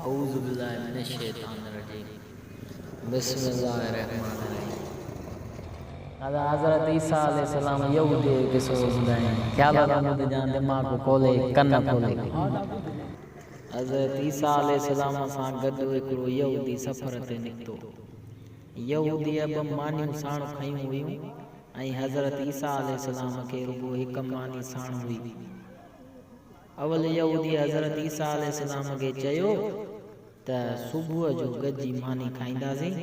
اعوذ بالله من الشيطان الرجيم بسم الله الرحمن الرحيم. ادا حضرت عيسيٰ عليه السلام يهودي جو قصو ٻڌايائين. خيال سان ٻڌجان دماغ کولي ڪن کولي. حضرت عيسيٰ عليه السلام سان گڏ هڪڙو يهودي سفر تي نڪتو. يهوديء ٻه مانيون ساڻ کنيون هيون ۽ حضرت عيسيٰ عليه السلام کي رڳو هڪ ماني ساڻ هئي. اول يهوديء حضرت عيسيٰ عليه السلام کي چيو ته صبح جو گڏجي ماني کائينداسين.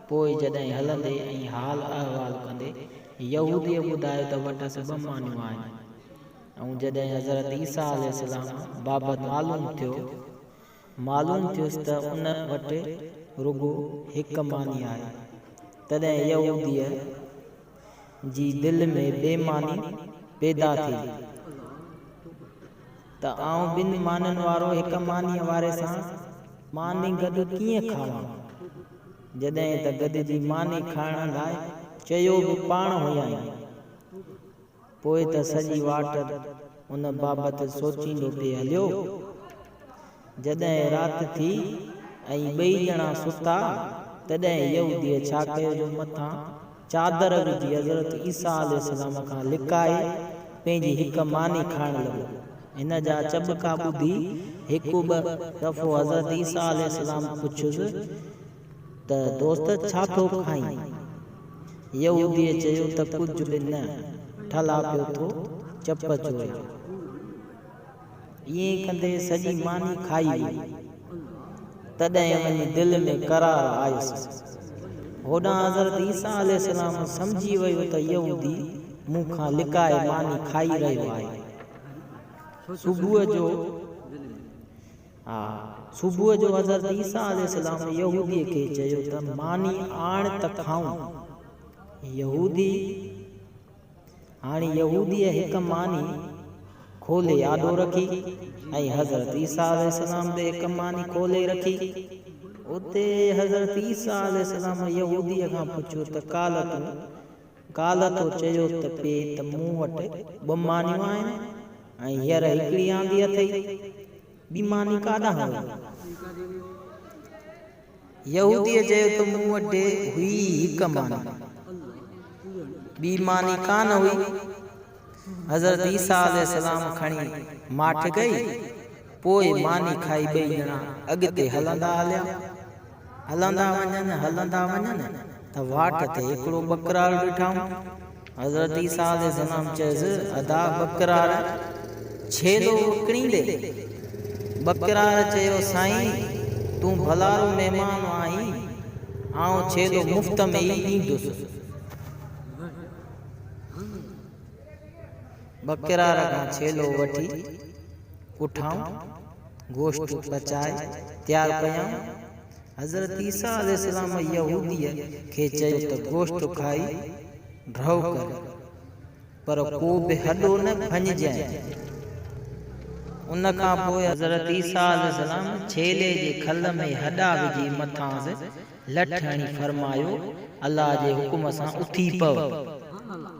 پوء جڏهن هلندي ۽ حال احوال ڪندي يهوديء ٻڌايو ته وٽس ٻه مانيون آهن ۽ جڏهن حضرت عيسيٰ عليه السلام بابت معلوم ٿيو معلوم ٿيس ته ان وٽ رڳو هڪ ماني آهي، تڏهن يهوديء جي دل ۾ بي ماني پيدا ٿي ته آئون ٻن مانين وارو هڪ مانيء واري سان ماني گڏ ڪيئن کاوان؟ جڏهن ته گڏجي ماني کائڻ لاء چيو به پاڻ هيائين. پوء ته سڄي واٽ ان بابت سوچيندو پئي هليو. جڏهن رات ٿي ۽ ٻئي ڄڻا ستا، تڏهن يهوديء ڇا ڪيو جو مٿان چادر وجهي حضرت عيسيٰ عليه السلام کان لڪائي پنهنجي هڪ ماني کائڻ لڳو. هن جا چٻڪا ٻڌي هڪ ٻه دفعو حضرت عيسيٰ عليه السلام پڇيس ته دوست ڇا ٿو کائين؟ يهوديء چيو ته ڪجهه به نه، ٺلها پيو ٿو چپ چوريان. ائين ڪندي سڄي ماني کائي ويو. تڏهن وڃي دل ۾ قرار آيس. هوڏانهن حضرت عيسيٰ عليه السلام سمجهي ويو ته يهودي مون کان لڪائي ماني کائي رهيو آهي. صبح جو صبح جو حضرت عيسيٰ عليه السلام يهوديء کي چيو ته ماني آڻ ته کائون. يهودي هاڻي يهوديء هڪ ماني کولي آڏو رکي ۽ حضرت عيسيٰ عليه السلام به هڪ ماني کولي رکي. اتي حضرت عيسيٰ عليه السلام يهوديء کان پڇيو ته ڪالهه تون ڪالهه تو چيو ته پئي ته مون وٽ ٻه مانيون آهن ۽ هينئر هڪڙي آندي اٿئي، ٻي ماني ڪاڏانهن وئي؟ يهوديء چيو ته مون وٽ هئي ئي هڪ ماني، ٻي ماني ڪانه هئي. حضرت عيسيٰ عليه السلام کڻي ماٺ ڪئي، پوء ماني کائي ٻئي ڄڻا اڳتي هلندا هليا. هلندا وڃن، هلندا وڃن ته واٽ تي هڪڙو ٻڪرار ڏٺائون. حضرت عيسيٰ عليه السلام چيس، ادا ٻڪرار، ڇيلو وڪڻيندي؟ ٻڪرار چيو، سائين، تون ڀلارو مهمان آهين، آئون ڇيلو مفت ۾ ئي ڏيندس. ٻڪرار کان ڇيلو وٺي ڪٺائون، گوشت پچائي تيار ڪيائون. حضرت عيسيٰ عليه السلام يهوديء کي چيو ته گوشت کائي ڍؤ ڪر، پر ڪو به هڏو نه ڀڃجانء. ان کان پوء حضرت عيسيٰ عليه السلام ڇيلي جي کل ۾ هڏا وجهي مٿانئس لٺ هڻي فرمايو، الله جي حڪم سان اٿي پؤ.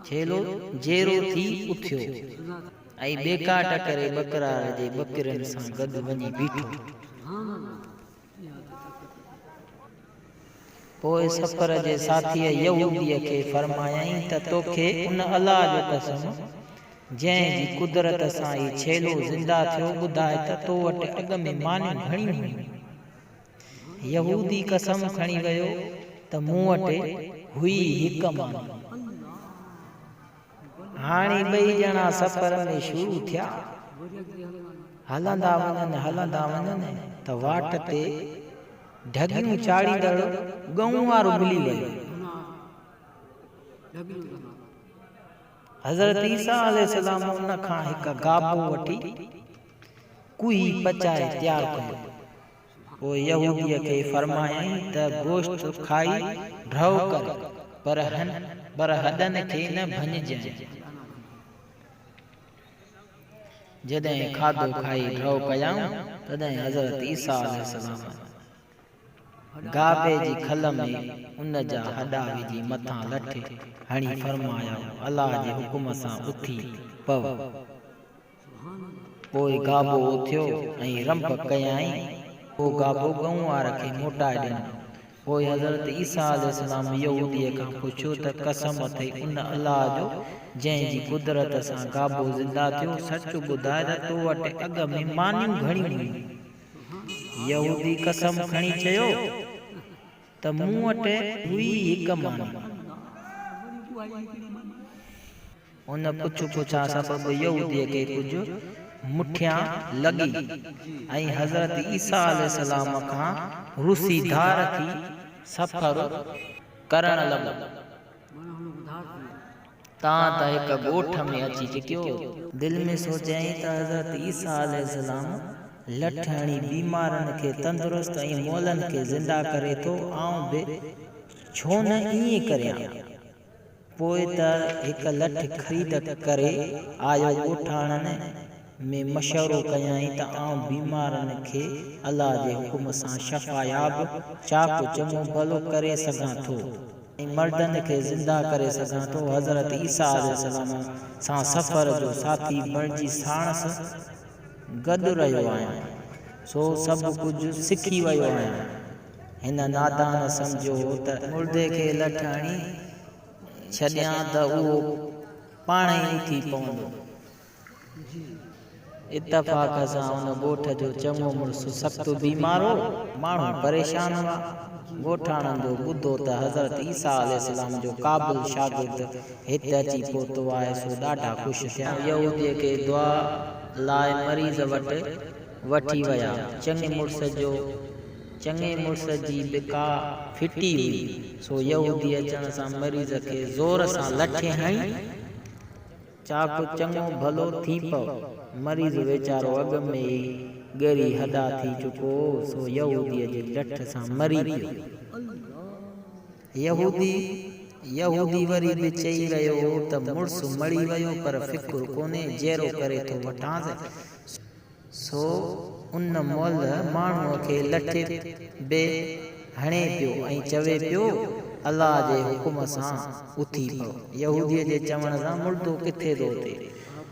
ڇيلو جيئرو ٿي اٿيو ۽ ٻيڪاٽ ڪري ٻڪرار جي ٻڪرين سان گڏ وڃي بيٺو. پوء سفر جي ساٿيء يهوديء کي فرمايائين ته توکي ان الله جو قسم جنهن جي قدرت سان هي ڇيلو زنده ٿيو ٻڌاء ته تو وٽ اڳ ۾ مانيون گهڻيون هيون؟ يهودي قسم کڻي ويو ته مون وٽ هئي هڪ ماني. هاڻي ٻئي ڄڻا سفر ۾ شروع ٿيا. هلندا وڃن هلندا وڃن ته واٽ تي ڍڳيون چاڙهيندڙ ڳئون وارو ملي ويو. حضرت عيسيٰ عليه السلام ان کان هڪ گابو وٺي ڪوهي پچائي تيار ڪيو. پوء يهوديء کي فرمايائين ته گوشت کائي ڍؤ ڪر، پر هڏن کي نه ڀڃجانء. جڏهن کاڌو کائي ڍؤ ڪيائون، تڏهن حضرت عيسيٰ عليه السلام گابي جي کل ۾ ان جا هڏا وجهي مٿان لٺ هڻي فرمايائون، الله جي حڪم سان اٿي پؤ. پوء گابو اٿيو ۽ رنڀ ڪيائين اهو گابو ڳئون وار کي موٽائي ڏنو. پوء حضرت عيسيٰ عليه السلام يهوديء کان پڇيو ته قسم اٿئي ان الله جو جنهن جي قدرت سان گابو زنده ٿيو، سچ ٻڌاء ته تو وٽ اڳ ۾ مانيون گهڻيون هيون؟ يهودي قسم کڻي چيو ته مون وٽ هئي هڪ ماني. ان پڇ پڇا سبب يهوديء کي ڪجهه مٺيان لڳي ۽ حضرت عيسيٰ عليه السلام کان رسي ڌار ٿي سفر ڪرڻ لڳو. تان ته هڪ ڳوٺ ۾ اچي ٽڪيو. دل ۾ سوچيائين ته حضرت عيسيٰ عليه السلام لٺ هڻي بيمارن کي تندرست ۽ مئلن کي زنده ڪري ٿو، آئون به ڇو نه ائين ڪريان. پوء ته هڪ لٺ خريد ڪري آيو ڳوٺاڻن ۾ مشورو ڪيائين ته آئون بيمارن کي الله جي حڪم سان شفاياب، چاق چڱو ڀلو، ڪري سگهان ٿو ۽ مردن کي زنده ڪري سگهان ٿو. حضرت عيسيٰ عليه السلام سان سفر جو ساٿي بڻجي ساڻس گڏ رهيو آهيان، سو سڀ ڪجهه سکي ويو آهيان. هن نادان سمجهيو هو ته مردي کي لٺ هڻي ڇڏيان ته اهو پاڻهي اٿي پوندو. اتفاق سان ان ڳوٺ جو چڱو مڙس سخت بيمار هو. ماڻهو پريشان هئا. ڳوٺاڻن جو ٻڌو ته حضرت عيسيٰ عليه السلام جو قابل شاگرد هت اچي پهتو آهي سو ڏاڍا خوش ٿيا. يهوديء کي دعا لاء مريض وٽ وٺي ويا. چڱي مڙس جو چڱي مڙس جي به ڪا ڦٽي هئي، سو يهودي اچڻ سان مريض کي زور سان لٺي هڻي، چاڪ چڱو ڀلو ٿي پئو. مريض ويچارو اڳ ۾ ئي ڳري هڏا ٿي چڪو هو، سو يهوديء جي لٺ سان مري پيو. يهودي يهودي وري به چئي رهيو هو ته مڙس مڙي ويو پر فڪر ڪونهي، جيئرو ڪري ٿو وٺانس. سو ان مئل ماڻهوء کي لٺ به هڻي پيو ۽ چوي پيو، الله جي حڪم سان اٿي پئو. يهوديء جي چوڻ سان مڙدو ڪٿي ٿو اٿي.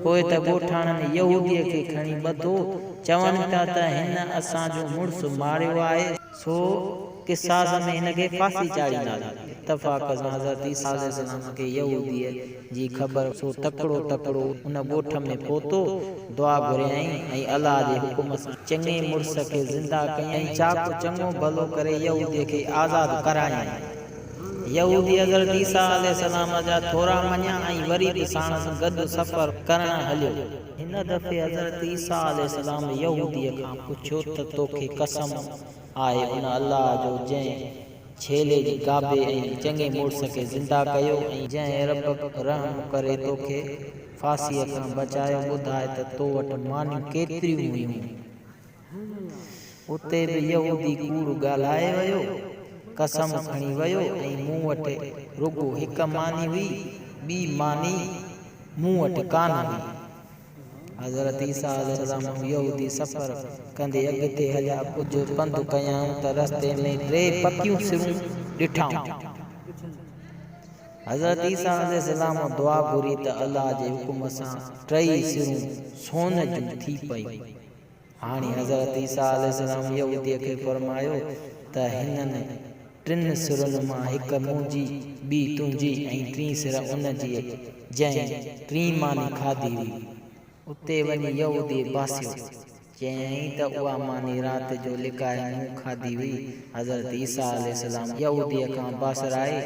پوء ته ڳوٺاڻن يهوديء کي کڻي ٻڌو. چون پيا ته هن اسان جو مڙس ماريو آهي. سو قصاص ۾ هن کي ڦاسي چاڙهينداسين. اتفاق سان حضرت عيسيٰ عليه السلام کي يهوديء جي خبر سو تڪڙو تڪڙو ان ڳوٺ ۾ پهتو، دعا گهريائين ۽ الله جي حڪم سان چڱي مڙس کي زنده ڪيائين ۽ چاڪ چڱو ڀلو ڪري يهوديء کي آزاد ڪرايائين. يهودي حضرت عيسيٰ عليه السلام جا ٿورا مڃيا ۽ وري به ساڻس گڏ سفر ڪرڻ هليو. هن دفعي حضرت عيسيٰ عليه السلام يهوديء کان پڇيو ته توکي قسم آهي ان الله جو جنهن ڇيلي جي گابي ۽ چڱي مڙس کي زنده ڪيو ۽ جنهن رب رحم ڪري توکي ڦاسيء کان بچايو ٻڌاء ته تو وٽ مانيون ڪيتريون هيون؟ اتي به يهودي ڪوڙ ڳالهائي ويو، قسم کڻي ويو ۽ مون وٽ رڳو هڪ ماني هئي، ٻي ماني مون وٽ ڪانه هئي. حضرت عيسيٰ عليه السلام ۽ يهودي سفر ڪندي اڳتي هليا، ڪجهه پنڌ ڪيائون ته رستي ۾ ٽي پڪيون سرون ڏٺائون. حضرت عيسيٰ عليه السلام دعا گهري ته الله جي حڪم سان ٽئي سرون سون جون ٿي پيون. هاڻي حضرت عيسيٰ عليه السلام يهوديء کي فرمايو ته هنن ٽن سرن مان هڪ منهنجي، ٻي تنهنجي ۽ ٽين سر ان جي جنهن ٽين ماني کاڌي هئي. اتي وڃي يهوديء باسيو. چيائين ته اها ماني رات جو لڪائي مون کاڌي هئي. حضرت عيسيٰ عليه السلام يهوديء کان باسرائي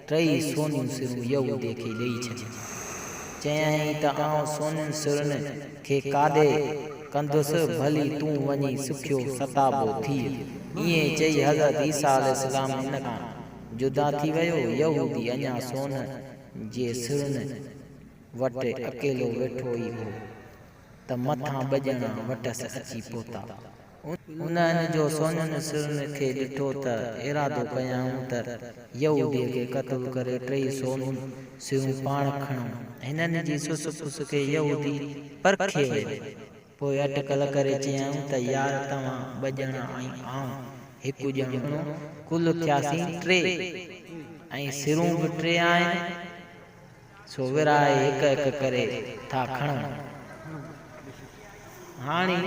ٽئي سونيون سرون يهوديء کي ڏيئي ڇڏيون. چيائين ته آئون سونين سرن کي ڪاڏي ڪندس، ڀلي تون وڃي سکيو ستابو ٿيء. ائين چئي حضرت عيسيٰ عليه السلام هن کان جدا ٿي ويو. يهودي اڃا سون جي سرن وٽ اڪيلو ويٺو ئي هو ته مٿان ٻه ڄڻا وٽس اچي پهتا. انهن جو سونين سرن کي ڏٺو ته ارادو ڪيائون ته يهوديء کي قتل ڪري ٽيئي سونيون سرون پاڻ کڻون. هنن جي سس پس کي يهودي پرکي ويو. پوء اٽڪل ڪري چيائون ته يار توهان ٻه ڄڻا ۽ آئون هڪ ڄڻو ڪل ٿياسين ٽي ۽ سرون به ٽي آهن. سو ورهائي هڪ هڪ ڪري ٿا کڻون. هاڻي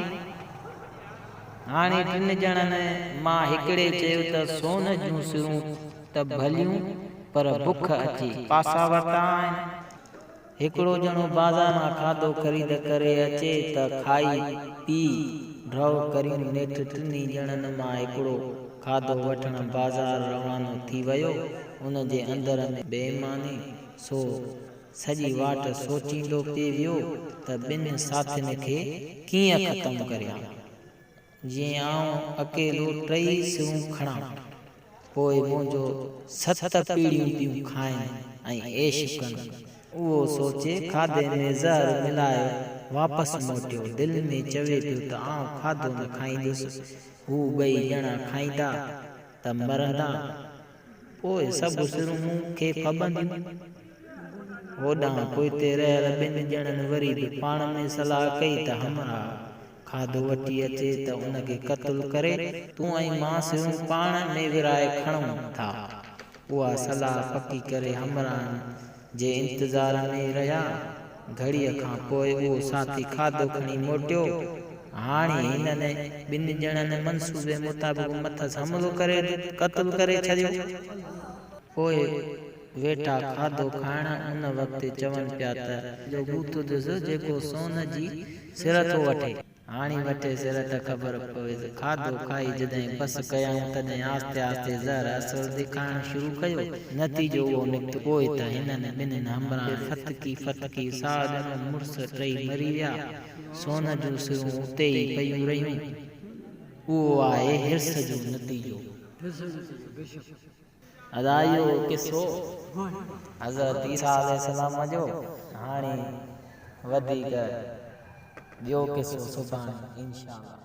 هاڻي ٽن ڄڻن مان هڪڙي چيو ته سون جون سرون ته ڀليون پر بک اچي پاسا ورتا آهن. هڪڙو ڄڻو بازار مان کاڌو خريد ڪري اچي ته کائي پي ڍؤ ڪريون. نيٺ ٽنهي ڄڻن مان هڪڙو کاڌو وٺڻ بازار روانو ٿي ويو. ان جي اندر ۾ بي ايماني، سو سڄي واٽ سوچيندو پئي ويو ته ٻن ساٿين کي ڪيئن ختم ڪريان. جيئن آئون اڪيلو ٽئي سرون کڻان، پوء منهنجو ست پيڙهيون پيون کائن ۽ عيش ڪن. اهو سوچي کاڌي ۾ زهر ملائي واپس موٽيو. دل ۾ چوي پيو ته آئون کاڌو نه کائيندس، هو ٻئي ڄڻا کائيندا ته مرندا. پوء سڀ سرون مون کي ڦٻنديون. هوڏانهن پوئتي رهيل ٻن ڄڻن وري به پاڻ ۾ صلاح ڪئي ته همراهه کاڌو وٺي اچي ته ان کي قتل ڪري تون ۽ مان سرون پاڻ ۾ ورهائي کڻون ٿا. اها صلاح پڪي ڪري همراهن جي انتظار ۾ رهيا. گهڙيء کان پوء اهو ساٿي کاڌو کڻي موٽيو. هاڻي هنن ٻن ڄڻن منصوبي مطابق مٿس حملو ڪري قتل ڪري ڇڏيو. پوء ويٺا کاڌو کائڻ. ان وقت چون پيا ته. جو ٻوٿ ڏس، جيڪو سون جي سر ٿو وٺي. هاڻي وٺي سر ته خبر پويس. کاڌو کائي جڏهن بس ڪيائون، تڏهن آهستي آهستي زهر اثر ڏيکارڻ شروع ڪيو. نتيجو اهو نڪتو پوء ته هنن ٻنهين همراهن ڦٿڪي ڦٿڪي ساهه ڏنو. مڙس ٽئي مري ويا. سون جون سرون اتي ئي پيون رهيون. اهو آهي حرص جو نتيجو. ادا اهو قصو حضرت عيسيٰ عليه السلام جو هاڻي وڌيڪ ٻيو قصو سڀاڻي انشاء الله.